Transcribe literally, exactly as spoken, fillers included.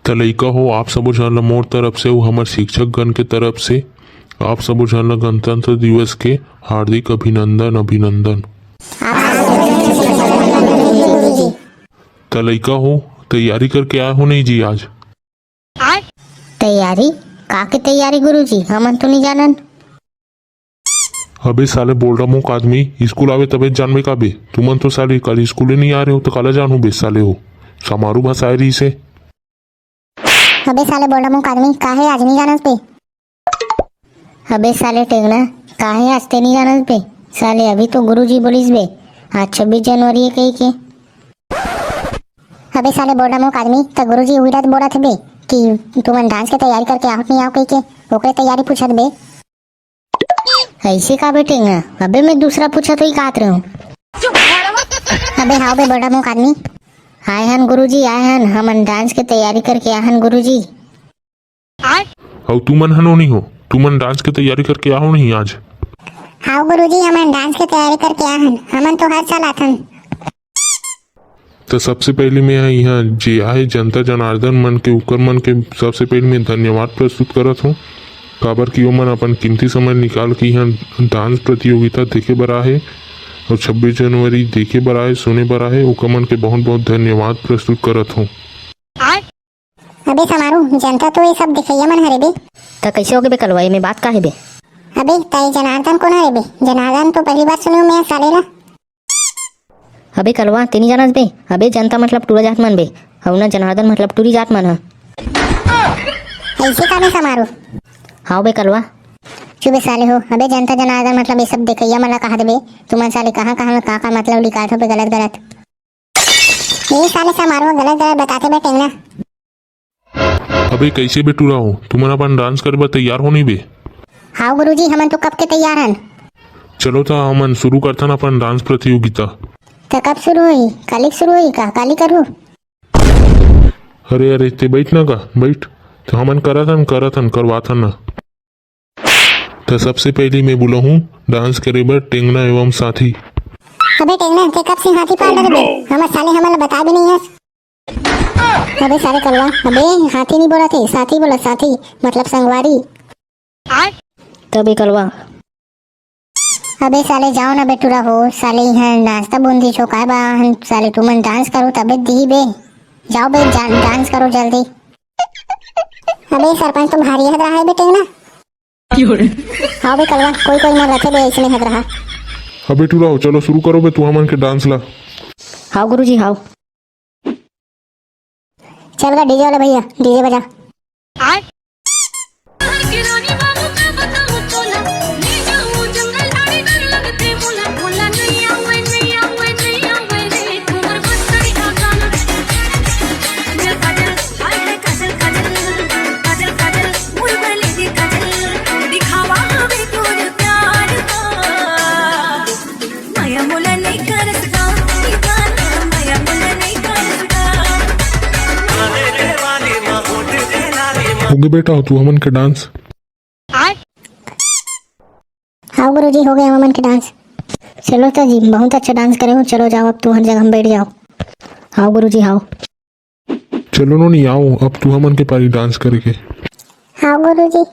त लइका हो, आप सबो झन ल मोर तरफ से अउ हमर शिक्षक गण के तरफ से आप सबो झन ल गणतंत्र दिवस के हार्दिक अभिनंदन, अभिनंदन। त लइका हो, तैयारी करके आए हो नहीं जी आज? तैयारी? का के तैयारी गुरुजी? हमन तो नहीं जानन। अबे साले बोल्डा मुख आदमी, स्कूल आवे तबे जानबे का बे? तुमन तो साले कल स्कूले नहीं आ रहे हो, तो काला जानहू बे साले हो? समारू भसाए रहिसे। अबे साले बोल्डा मुख आदमी, काहे आज नहीं जानस बे? अबे साले टेंगना, काहे आज ते नहीं जानस बे? साले अभी तो गुरुजी बोलिस बे, आज छब्बीस जनवरी है कही के। अबे साले बोल्डा मुख आदमी, त गुरुजी उही रात बोलत हे बे कि तुमन डांस के तैयारी करके आओ नहीं आओ कही के, ओकरे तैयारी पूछत बे। ऐसे का बे टेंगना? अबे मैं दूसरा पूछत होई काहत रहे हूँ। अबे हाव बे बोल्डा मुख आदमी। आए हन गुरुजी, आए हन, हमन डांस के तैयारी करके आए हन गुरुजी। अउ तुमन हनो नहीं हो, तुमन डांस के तैयारी करके आओ नहीं आज? हाव गुरुजी, हमन डांस के तैयारी करके आए हन, हमन तो हर साल आथन। त सबसे पहली मैं ह इहाँ जे आए जनता जनार्दन मन के, उकर मन के सबसे पहली मैं धन्यवाद प्रस्तुत करत हूँ, काबर कि ओमन अपन कीमती समय निकाल के इहाँ डांस प्रतियोगिता देखे बर आए हे अउ छब्बीस जनवरी देखे बर आए, सुने बर आए, ओकर मन के बहुत बहुत धन्यवाद प्रस्तुत करत हूँ। अबे समारू, जनता तो ये सब देखइया मन हरे बे। त कैसे होगे बे कलवा, एमे बात का हे बे? अबे, त ये जनार्दन कोन हरे बे? जनार्दन तो पहली बार सुने हूँ मैं साले ला। अबे कलवा, ते नहीं जानस बे? अबे जनता मतलब टूरा जात मन बे, अउ ना जनार्दन मतलब टूरी जात मन ह। ऐसे का बे समारू? हाव बे कलवा। चुप बे साले हो, अबे जनता जनार्दन मतलब ये सब देखइया मन ला कहा देबे। तुमन साले कहाँ कहाँ में का का मतलब निकालत हो बे गलत गलत। ये साले समारू गलत गलत बताथे बे टेंगना। अबे कैसे बे टूरा हो, तुमन अपन डांस करे बर तैयार हो नहीं बे? हाव गुरुजी, हमन तो कब के तैयार हन। चलो त हमन शुरू करथन अपन डांस प्रतियोगिता। त कब शुरू होई? काली शुरू होई का? काली करू? अरे अरे, ते बैठ ना का, बैठ। त हमन करत हन, करत हन, करवाथन ना। त सबसे पहली मैं बुलाहूँ डांस करे बर टेंगना एवं साथी। अबे टेंगना, ते कब से हाथी पाल डरे बे? हमर साले हमन ला बता भी नहीं हस। अबे साले कलवा, अबे हाथी नहीं बोला थे, साथी बोला, साथी मतलब संगवारी। तबे कलवा। अबे साले जाओ ना बे टूरा हो, साले इहाँ नाश्ता बूंदी चोकाए बा हन, साले तुमन डांस करो तबे दिही बे। जाओ बे, जा-, डांस करो जल्दी। अबे सरपंच तो भारी हद रहा है बे टेंगना। हाव बे कलवा, कोई कोई मन रथे बे ऐसने हद रहा। अबे टूरा हो, चलो शुरू करो बे तुमन के डांस ला। हाव गुरुजी, हाव। चल गा डीजे वाला भैया, डीजे बजा। होगे बेटा, तू हमन के डांस। हाव गुरुजी, हो गया हमन के डांस। चलो तो जी, बहुत अच्छा डांस करे हो। चलो जाओ, अब तुहर जगह में बैठ जाओ। हाव गुरुजी, हाव। चलो नोनी, आओ, अब तू हमन के पारी डांस करे के। हाव गुरुजी।